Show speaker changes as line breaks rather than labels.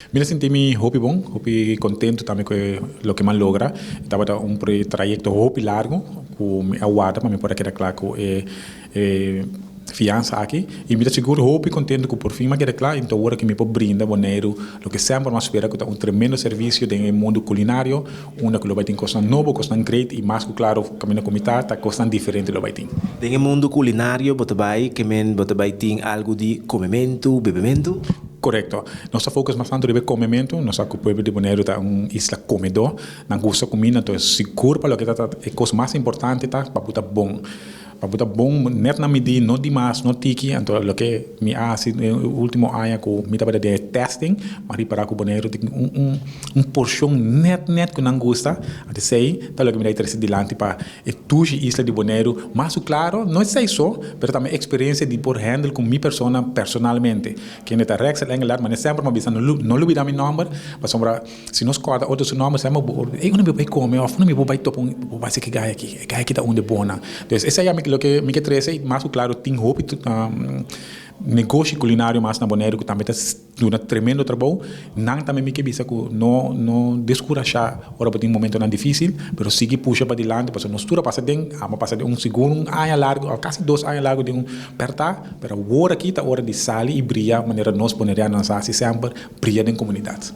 Mi ta sinti mi hopi bon, hopi contento tambe cu loke mi a logra. Tabata un trayecto hopi largo cu mi a warda pa mi por a keda cla cu e fiansa aki. Y mi ta sigur hopi contento cu por fin mi a keda cla y awor cu mi por brinda Boneiro loke semper mi a spera, cu ta un tremendo servicio den mundo culinario, unda cu lo bay tin cos nobo, cos great y mas cu claro, caminda cu mi ta, ta cos diferente lo bay tin.
Den mundo culinario, bo ta bay, kiermen bo ta bay tin algo di comemento, bebemento?
Correcto. Nos ta focus mas tanto riba comemento, nos sa cu pueblo di Bonaire ta un isla comedo, nan gusta cuminda, anto sigur pa loke ta e cos mas importante ta pa bo ta bon. Pa bo ta bon net na midí, no demas, no tiki. Anto loke mi a hasi ultimo aña cu mi tabata den testing, m'a ripara cu Bonaire tin un porcion net net cu nan gusta. Anto esey ta loke mi ta trece dilanti pa e dushi isla di Bonaire, mas claro, no esey so, pero tambe experiencia di por handle cu mi persona personalmente. Kende ta Rexel Engelhardt, mas semper mi a bisa no lubida mi nomber, pasobra si nos corda otro su nomber, semper ey unda mi bay come of unda mi bay topa un bay si e guy aki, e guy aki ta un di bon. Dus esey ta loke mi ke trece, mas claro tin hopi negoshi culinario mas na Bonaire cu tambe ta duna tremendo trabou. Nan tambe mi ke bisa cu no descurasha ora bo tin momentonan dificil, pero sigui pusha pa dilanti, pasobra nos tur a pasa den, a pasa den un sigur un aña largo, casi 2 aña largo den un perta, pero awor aki ta ora di sali y briya manera nos bonerianonan sa hasi semper, briya den comunidad.